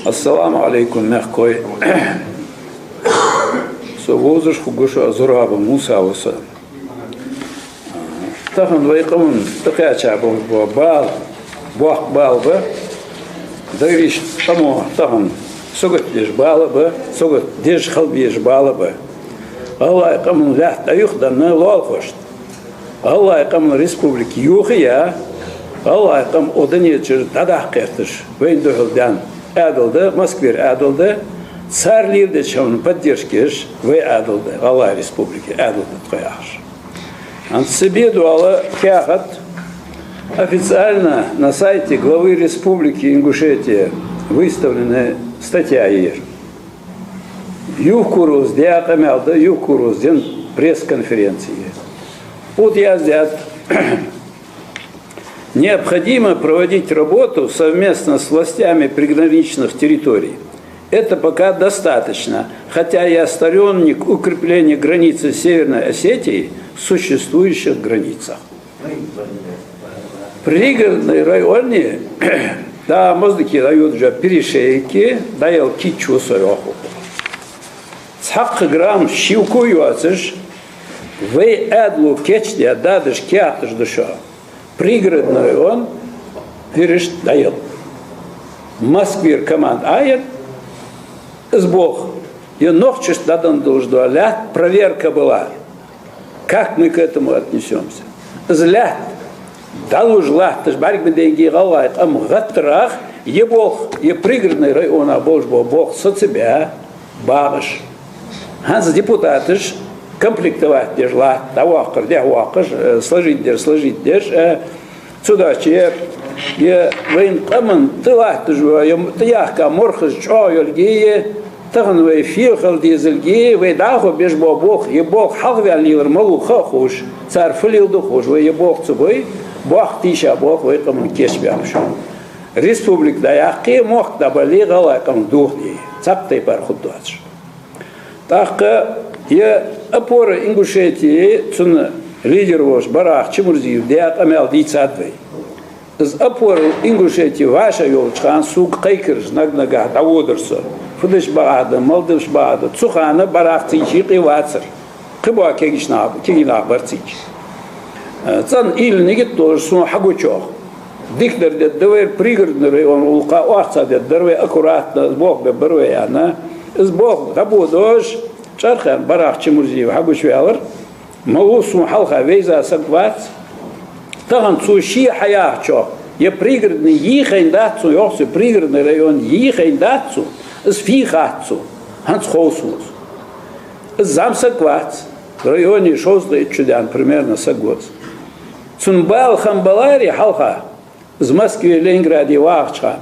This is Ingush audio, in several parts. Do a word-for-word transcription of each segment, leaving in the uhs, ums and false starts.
Ассаламу Ӏалайкум, мехкахой. Со вовзаш хургва шоана, Зураба Муса ва со. Тахан вай къаман тӀакхаьча бола бала, боккха бала ба. Дагриш къамо тахан сагот деш бала ба, сагот деш хила безаш бала ба. ГӀалгӀай къаман лаьтта дӀаюхаденна лоалахошта. ГӀалгӀай къаман республика йохаяь, гӀалгӀай къам укх дунен чура дӀадаккха гӀерташ, вайна духьал даьнна Ӏаьдал да, Москвера Ӏаьдал да, цар леладеча хӀаман поддержка еш вай Ӏаьдал да, ГӀалгӀай республика Ӏаьдал да тхо яхаш. ХӀанз цу бе дола каьхат официально на сайте главы Республики Ингушетия выставлена статья ер. Евкуровс даь къамаьл да, Евкуровс даь пресс-конференци. Укх тӀа яздаьд: «Необходимо проводить работу совместно с властями приграничных территорий. Это пока достаточно, хотя я сторонник укрепления границы Северной Осетии в существующих границах». Пригородни районе, да, маздаке дӀайодаш йола перешейки дӀаяла кийча ва со, йоах укхо. Цхьаккха грамм шилко а йоацаш, вай Ӏаьдало кийчдаь дадаш каьхаташ да шоана. Пригородни район фирашта дӀаяла. Москвера команда Ӏояьннай, из болх, е нохчашта дӀаденна долаш дола лаьтта проверка была. Как мы к этому отнесёмся? Из лаьтта дӀалуш латташ бӀарга ма дайнге, гӀалгӀай къам гӀаттарах, е болх, е Пригородни районах болаш бола болх соцабаь багӀаш. ХӀанз депутаташ комплектовать деш латт, дӀавоаккхар дехьавоаккхаш, э, сложить деш, сложить деш, э, цудухьа е, е вайна къаман тӀа латташ ва, е тӀаяхка морхаш чӀоагӀа йолга, е тахан вай фу хила дезалга, вай дӀахо беш бола болх, е болх хьалхаваьнна лелар малув ха а ховш, цар фу леладу ховш, вай е болх ца бой, боккха тийша болх вай къаман кийчбаьб шоана. Республика дӀаяккхе, мохк дӀабалле, гӀалгӀай къам дохаде, цхьаккха тайпара хургдоацаш. ТӀаккха е «Опора Ингушетии», цун лидер волаш Барах Чимурзиев даь къамаьл дийцад вай. Из «Опора Ингушетии» вӀашагӀйолча хана сога кхайкараш наг-нагахьа дӀаводар со. Фу деш багӀа да, мала деш багӀа да. Цу хана Барах цийча юкъе вацар. Кхыбола кегий нах, кегий нах бар цийча. Э, цӀена уйла, нигат долаш сона хьагучох. Дикадар дергда вай, Пригородни района гӀулакха орца дергдар вай, аккуратно, из болх бергбар вай аьнна. Из болх дӀабодаш, чӀоагӀа Барах Чимурзиев хьагучаваьлар. Малув сона хьалха вайза саг вац. Тахан цо ше хьаяхачох, е Пригородни йий хайнадац цунна, йоах цо, Пригородни район йий хайнадац цунна, из фу я хац цунна, хӀанз хов сона из. Из зӀамсаг вац, районе шовзткъеи итт шу даьнна примерно саг ва из. Цунна бала хиннабаларе хьалха, из Москве, Ленинграде вагӀача хана,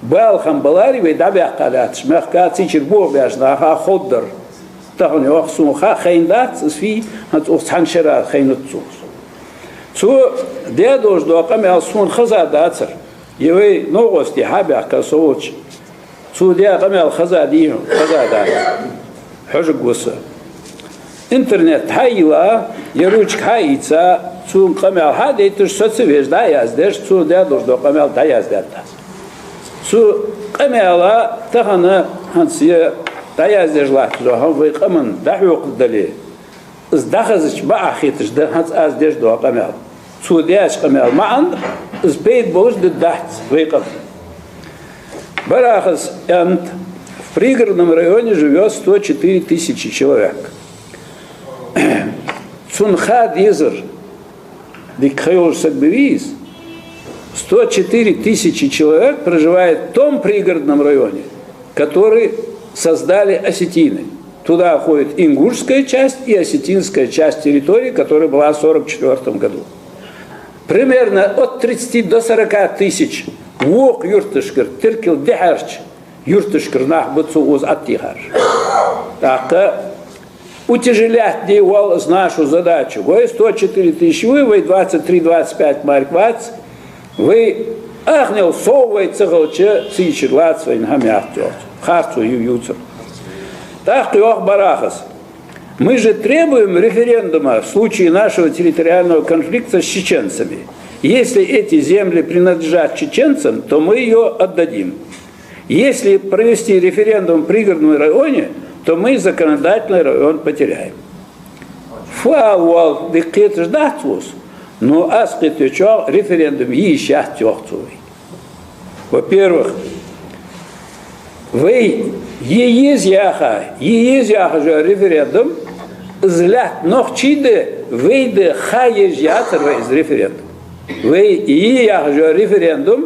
бала хиннабаларе вай дӀабаьккха лаьттача мехка, цигара болх беш наха ховргдар. Тахан, йоах, сона ха хайнадац из фу я, хӀанз укх цхьан шера хайнадац цунна. Цо даь долаш дола къамаьл сона хеза дацар. Е вай новкъостий хьабаьхка со волча, цо даь къамаьл хеза дий хьона, хеза дац. Хьожаргва со. Интернет хьайийлла, е ручка хьаийца, цун къамаьл хьадайташ, со ца веш дӀаяздеш, цо даь долаш дола къамаьл дӀаяздаьд аз. Цу къамаьла тахан хӀанз е дӀаяздеш латташ дола хӀама вай къаманна дӀахьокхаргдале, из дӀахезача бакъахьа хеташ да хӀанз аз деш дола къамаьл. Цо даьча къамаьла маӀан, из пайда болаш да, дац вай къаман. Барахас аьннад: «В Пригородном районе живёт сто четыре тысячи человек». Цунна ха дезар, дика ха йолаш саг бий из. Сто четыре тысячи человек проживает в том Пригородном районе, который создали осетины. Туда входит ингушская часть и осетинская часть территории, которая была в сорок четвёртом году. Примерно от тридцати до сорока тысяч вокх юрташкара, теркал дехьарча юрташкара нах ба цо укхаза Ӏотехараш. ТӀаккха утяжелять де воалл из нашу задачу. Вай сто четыре тысячи ва, вай двадцать три двадцать пять мара-кх вац. Вай ахнел сов вай ца хилча, цигара лаца вайна хӀама яц, йоах цо. Харцо ю ювцар. ТӀаккха йоах Барахас: «Мы же требуем референдума в случае нашего территориального конфликта с чеченцами. Если эти земли принадлежат чеченцам, то мы её отдадим. Если провести референдум в Пригородном районе, то мы законодательный район потеряем. Фу ала воал, дика кхеташ дац укхаза, но аз кхетачох референдум е йиш яц йоах цо вай. Во-первых, вай е еза яха, е еза яхаш йола референдум, из лаьтта нохчий да, вай да ха еш яцар вай из референдум. Вай е яхаш йола референдум,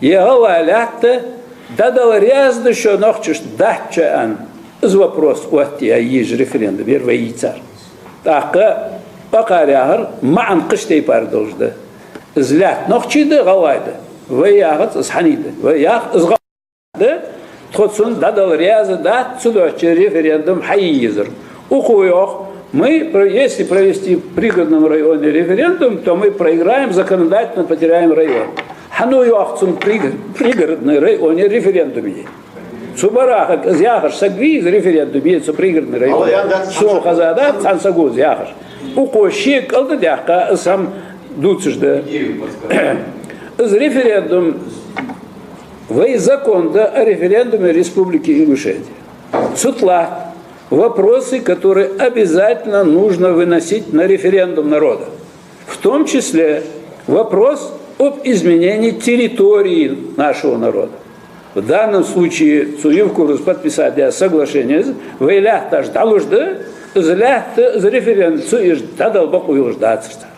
е гӀалгӀай лаьтта дӀадала раьза да шо нохчашта, дац шо аьнна, из вопрос оттаяь езаш референдум яр вай йийцар. ТӀаккха укхар яхар маӀан кхыча тайпара долаш да. Из лаьтта нохчий да, гӀалгӀай да. Вай яхац из хьаний да. Вай йоах, из гӀалгӀай да, тхо цунна дӀадала раьза дац, цудухьа референдум хьае езар. Укхо йоах, мы, про- если провести в Пригородном районе референдум, то мы проиграем, законодательно потеряем район. Хьан йоах цунна Пригор- Пригородный районе референдум е? Цу Барахага из яхаш саг вий из референдум е цу Пригородный районе? Сона хеза дац цхьан саго из яхаш. Укхо шийга кӀал тӀа даьккха из хӀама дувцаш да. Из референдум вай закон да о референдуме Республики Ингушетия. Цу тӀа латт вопросы, которые обязательно нужно выносить на референдум народа. В том числе вопрос об изменении территории нашего народа. В данном случае цу Евкуровс подписать даь соглашенес вай лаьтташ дӀалуш да, из лаьтта, из референдум цу иш дӀадала бокъо йолаш дацар цар.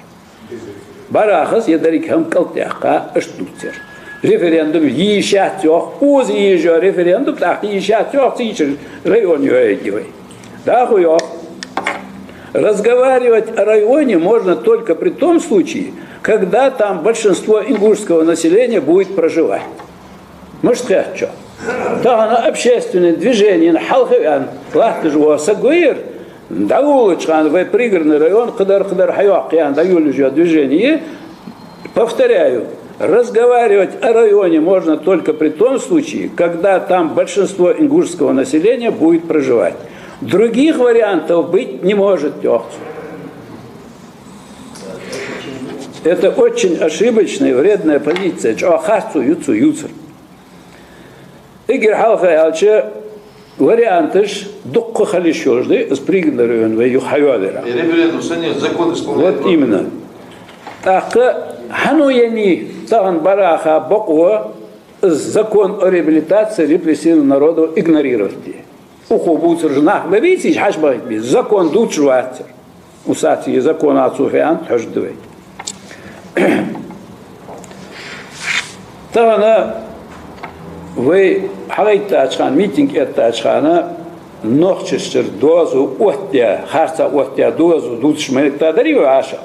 Барахас е деррига хӀама кӀал тӀа даьккха, иштта дувцар. Референдум е йиш яц йоах, укхаза е езаш йола референдум, тӀаккха е йиш яц йоах, цигара район йоаергья вай. ДӀахо йоах: разговаривать о районе можно только при том случае, когда там большинство ингушского населения будет проживать. Мишта хет шоана? Тахан общественное движение хьалха ваьнна латташ вола саг вар, дӀаволалуча хана вай Пригородный район кхыдар-кхыдар хьайоаккх аьнна дӀайолалуш йола движение, повторяю, разговаривать о районе можно только при том случае, когда там большинство ингушского населения будет проживать. Других вариантов быть не может, йоах цо. Это очень ошибочная, вредная позиция. ЧӀоагӀа харцо я цо ювцар. Эггара хьалха аьлча, варианташ дукха хила йиш йолаш да из Пригородный район вай юха хьайоалаяра. И референдум санна закон исполнять. Вот именно. ТӀаккха хьан еннай тахан Бараха бокъо из закон о реабилитации репрессированных народов игнорировать де? Укхо бувцараш нах ма бийций, хьажа ма хетабе, закон дувцаш вацар. Усаца е закон а цо феант хьожаргда вай. Тахан вай хьагӀайттача хана, митинг эттача хана, нохчашцара доазув оттадаь, харцахьа оттадаь доазув дувцаш ма хетта дарий вай Ӏаша.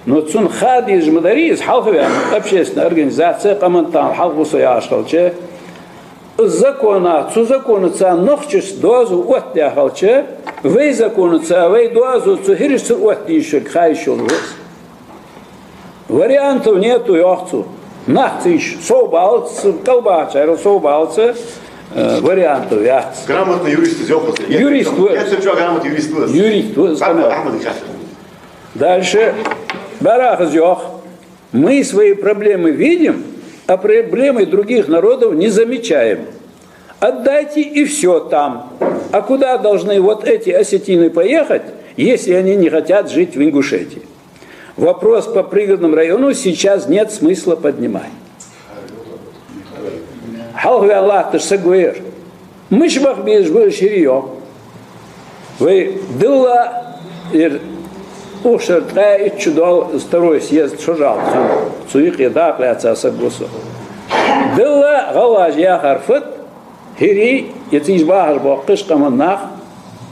Но цунна ха дезаш ма дарий из хьалха ваьнна общественная организация, къаман тӀа хьалха ва со яхаш хилча, из законах, цу законаца нохчашца доазув оттадаь хилча, вай законаца вай доазув цу хӀирашцара оттае йиш йолга ха йиш йолаш ва из. Вариантов нету, йоах цо. Нах ца йиш, совбаллалца, кӀалбахачарех совбаллалца, э, вариантов яц. Грамотный юрист из, йоах. Юрист ва из. Грамотный юрист ва из. Юрист ва из, Ахьмад, къамаьл. Ахьмад Ильич. Дальше Барахас йоах: мы свои проблемы видим, а проблемы других народов не замечаем. Отдайте и всё там. А куда должны вот эти осетины поехать, если они не хотят жить в Ингушетии? Вопрос по Пригородному району сейчас нет смысла поднимать. Хьалха ваьнна латташ саг вар. Мишта баха безаш ба уж хӀирий, йоах. Вай дилла ер укх шера ткъаь итт шу дола второй съезд шо жал хана, цу юкъе дакъа лаьца саг ва со. Дилла гӀалгӀаша яхар фуд, хӀирий, е цига бахаш бола кхыча къаман нах,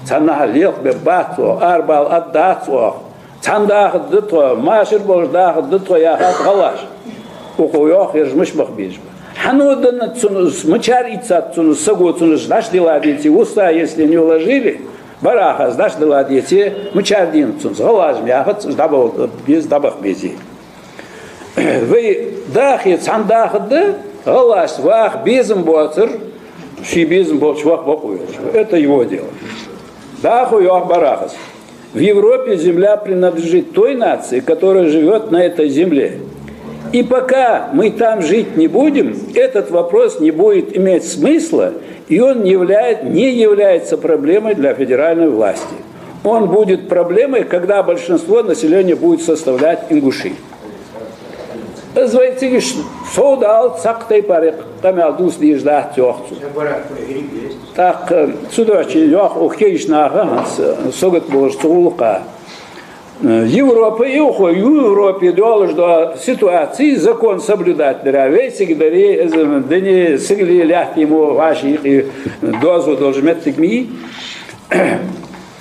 цхьаннахьа лелхабе бац оаха, арабала аргдац оаха, цхьана дахаргда тхо, машар болаш дахаргда тхо, яхад гӀалгӀаша. Укхо йоах, ераш мишта баха безаш ба. Хьан деннад цунна из, мичара ийцад цунна из, саго цунна из дӀачудилла деце, уста, если не уложили, Барахас дӀачудилла деце, мичара денад цунна из? ГӀалгӀаша-м яхац, из дӀабала беза, дӀабаха безе. Вай дахе цхьана дахаргда, гӀалгӀашца ваха безам боацар, ший безам болча ваха бокъо йолаш. Это его дело. ДӀахо йоах Барахас: в Европе земля принадлежит той нации, которая живёт на этой земле. И пока мы там жить не будем, этот вопрос не будет иметь смысла, и он не являет- не является проблемой для федеральной власти. Он будет проблемой, когда большинство населения будет составлять ингуши. Из вай цига совдала цхьаккха тайпара къамаьл дувца дезаш дац, йоах цо. ТӀаккха цу дохчи йоах укх кегийча наха, хӀанз сагот болаш цу гӀулакха. Европа, йоах, Европе долаш дола ситуаци, закон соблюдать дара, вай цига даре, из дина сигале лаьтта мо вӀаши юкъе доазув долаш моттиг ма йий.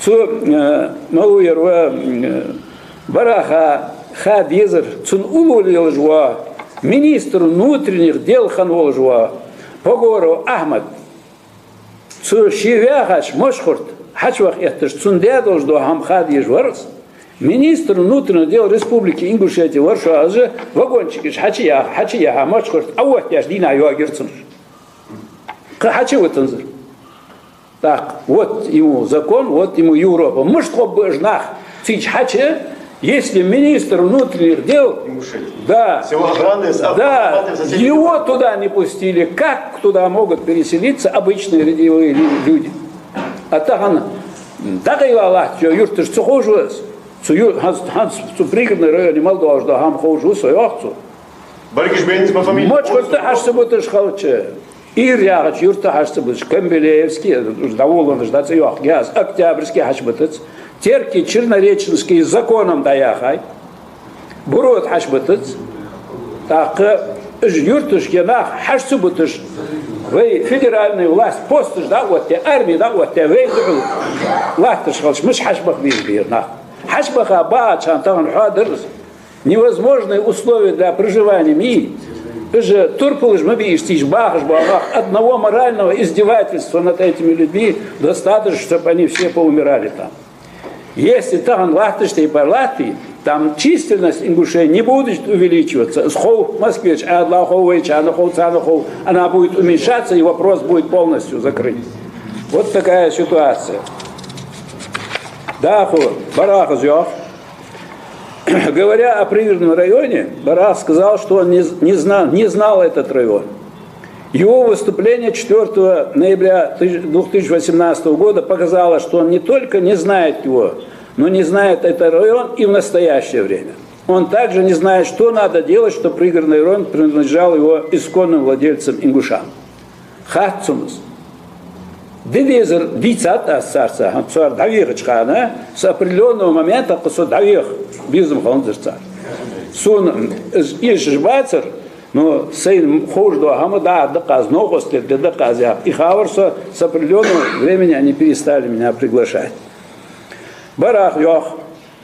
Цу, э, малув ер ва, э, Бараха ха дезар, цун уллув лелаш вола, министр внутренних дел хинна волаш вола Погоров Ахьмад. Цо ше ваьхача Машхурт хьачуваха этташ, цунна даь долаш дола хӀама ха дезаш вар из. Министр внутренних дел Республики Ингушетия вар шоана, из вагончикаш хьачу яха, хьачу яха, Машхурт Ӏаоттаеш дийнахьа йоагар цунна. Кхы хьачу витанзар. Так, вот ему закон, вот ему Европа. Мишта хургба уж нах цига хьачу, если министр внутренних дел, да, да, его туда не пустили, как туда могут переселиться обычные рядовые лю- люди? А тахан дӀакъайла латтача юрташ цу ховш ва из. Цу ю- хӀанз- хӀанз цу Пригородный районе мел долаш дола хӀама ховш ва со, йоах цо. Баргиш бенц по фамилии. Машхурта хьачу ца буташ хилча, Ир яхача юрта хьачу ца буташ, Камбалеевский, уж дӀаволавеннаш дӀа цӀи йоаккх аз, Октябрьский хьачу бутац, Терки, Чернореченский законом дӀаяхай, Брод хьачу бутац. ТӀаккха уж юрташка нах хьачу ца буташ, вай федеральная власть посташ дӀаоттаде, арми дӀаоттаде, вай духьал латташ хилча, мишта хьачубаха беза ба ер нах? Хьачубаха багӀача хана тахан хьоадар из. Невозможные условия для проживания ма йий. Уж турпалаш ма бий уж цига бахаш бола нах. Одного морального издевательства над этими людьми достаточно, чтобы они все поумирали там. Если тахан латташ тайпара латте, там численность ингушей не будет увеличиваться. Из хов Москве чу, Ӏаьдала хов, вайчарна хов, царна хов, она будет уменьшаться, и вопрос будет полностью закрыт. Вот такая ситуация. Да, ху, Бараха из йоах. Говоря о Пригородном районе, Барах сказал, что он не, не знал, не знал этот район. Его выступление четвёртого ноября тысяч- две тысячи восемнадцатого года показало, что он не только не знает его, но не знает этот район и в настоящее время. Он также не знает, что надо делать, чтобы Пригородный район принадлежал его исконным владельцам ингушам. Хац цунна из. Де дезар дийцад аз царца, хӀанз цар дӀавехача хана, с определённого момента кхы со дӀавеха безам хиннадир цар. Сона из эшаш бацар, но сайна ховш дола хӀама дӀа а даккха аз, новкъостал де даккха аз яхаш. И хабар со с определённого времени они перестали меня приглашать. Барах йоах: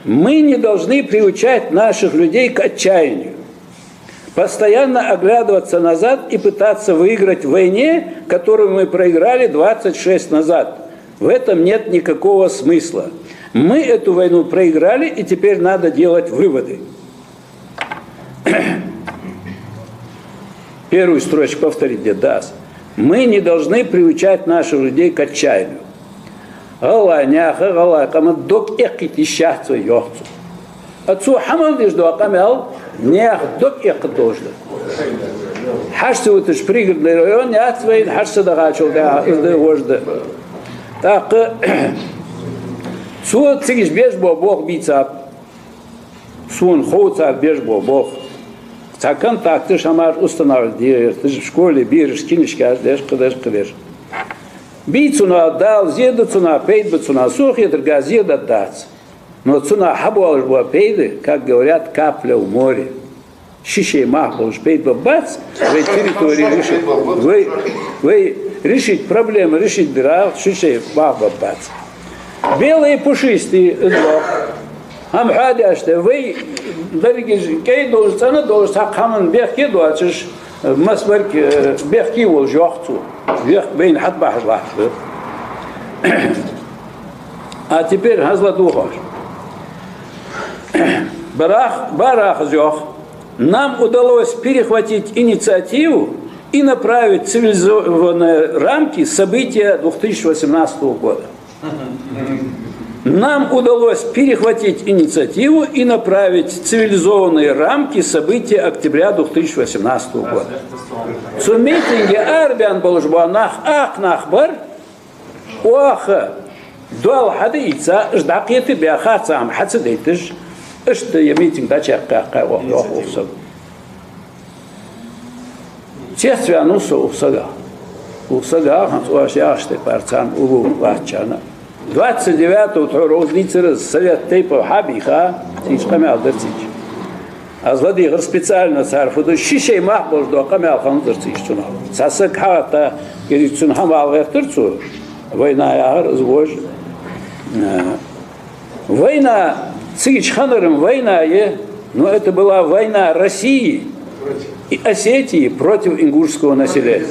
мы не должны приучать наших людей к отчаянию. Постоянно оглядываться назад и пытаться выиграть в войне, которую мы проиграли двадцать шесть назад. В этом нет никакого смысла. Мы эту войну проиграли, и теперь надо делать выводы. Первую строчку повторить, где даст. Мы не должны приучать наших людей к отчаянию. ГӀалгӀай наьха, гӀалгӀай къаман дог эккхийта йиш яц вай, йоах цо. А цо хьа мел деш дола къамаьл наьха дог эккхийта долаш да. Хьачу ца виташ Пригородный район яц вайна, хьачу ца дахачул тӀехьа из да, вож да. ТӀаккха цо цига уж беш бола болх бийцаб. Сона хов цар беш бола болх. Цхьа контакташ хӀамаш устанавливать де, школе бераш кинашкаш деш, кхыдеш, кхыдеш. Бий цунах, Дала зе ду цунах, пайда ба цунах, сона хетарга зе даргдац. Но цунах хьабоалаш бола пайда, как говорят, капля в море. Ши шай мах болаш пайда баргбац, вай территори решить, вай, вай решить, проблема решить дарах ши шай мах баргбац. Белые пушистые из лох. ХӀама хьоадеш да, вай деррига кӀай долаш, цӀена долаш, цхьаккха хӀаман бехке доацаш, масбарг, э, бехке волаш, йоах цо. Вехк байна хьатӀабахьаш латташ да. А теперь хӀанз ладувгӀа оаш. Барах, Барах из йоах: нам удалось перехватить инициативу и направить в цивилизованные рамки события две тысячи восемнадцатого года. Нам удалось перехватить инициативу и направить в цивилизованные рамки события октября две тысячи восемнадцатого года. Цу митинге арабаьнна болаш бола нах, акха нах бар, оаха доал хьадаийца, уж дӀакхетабаь, харцахьа хьа ца дайташ, иштта ер митинг дӀачакхъяккха, оаха, йоах укх сага. Цецваьннав со укх сагах. Укх сагах, хӀанз оаш яхача тайпара, царна уллув латтачарна. Двадцать девятого тхьовра укхаза дийцар из, Совет тейпов хьабийха, цигача къамаьл дар цигача. Аз ладийгӀар специально, цар фу ду, ши шай мах болаш дола къамаьл хиннад цигача цунах. Цхьа саг хьагӀатта, кӀезига цунна хӀама ала гӀертар цо, война яхар из вож. Э, война, цигача хиннар-м война я, но это была война России и Осетии против ингушского населения.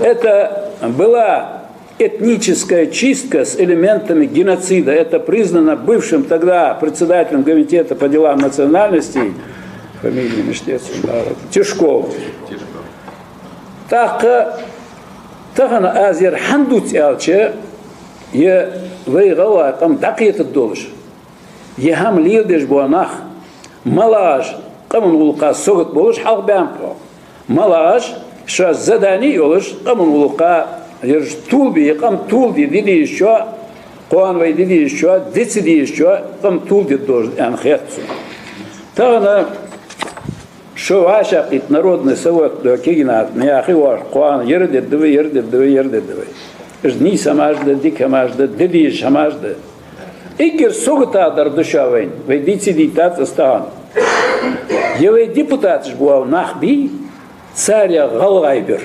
Это была этническая чистка с элементами геноцида. Это признано бывшим тогда председателем комитета по делам национальностей, фамилия мишта я цун, Тишковым. ТӀаккха тахан аз ер хӀана дувц аьлча, е вай гӀалгӀай къам дӀакхетаргдолаш, е хӀама леладеш бола нах, малагӀаш къаман гӀулакха сагота болаш хьалха баьннаб-кх, малагӀаш шоаш задани йолаш къаман гӀулакха, ераш тувлабе, къам тувладе де дезачоа, кхоана вай де дезачоа, де ца дезачоа къам тувладергдолаш да аьнна хет сона. Тахан шо вӀашагӀкхийтта Народный совет да кегийнахьа, ма яхий оаш, кхоана ер дергда вай, ер дергда вай, ер дергда вай. Уж нийса хӀамаш да, дика хӀамаш да, де дезаш хӀамаш да. Эггара сагота дар да шоаш вайна, вай дийца дийттад из тахан. Е вай депутаташ бола нах бий, царех гӀалгӀай бар.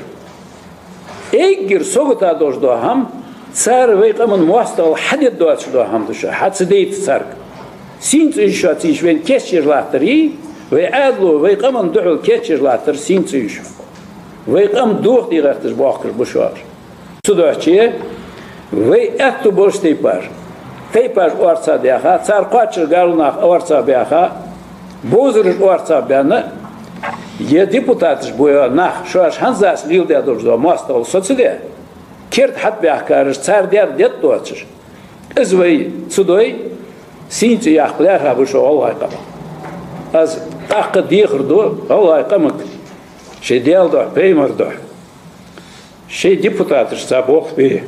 Эггара сагота долаш дола хӀама, цар вай къаман моастагӀал хьадергдоацаш дола хӀама да шоаш, хьа ца дайта царга. Сийна цӀуйш шоаш, цӀийш вайна кийчъеш латтарий, вай Ӏаьдало вай къаман духьал кийчъеш латтар сийна цӀуйш шоаш. Вай къам дохаде гӀерташ боахкаш ба шоаш. Цудухьа вай аьттув болча тайпаша, тайпаш орцагӀдаьха, цар кхоачара гаргара нах орцагӀбаьха, бовзараш орцагӀбаьнна, е депутаташ бола нах, шоаш хӀанзалца леладеш долаш дола моастагӀал со ца де, керда хьатӀабаьхкараш, цар даьр дергдоацаш, из вай ца дой, сийна цӀи яккха лаьрхӀа ба шо гӀалгӀай къамах. Аз тӀаккха дехар ду гӀалгӀай къамага, шоай Даьла духьа, пайхамара духьа, шоай депутаташца болх бе.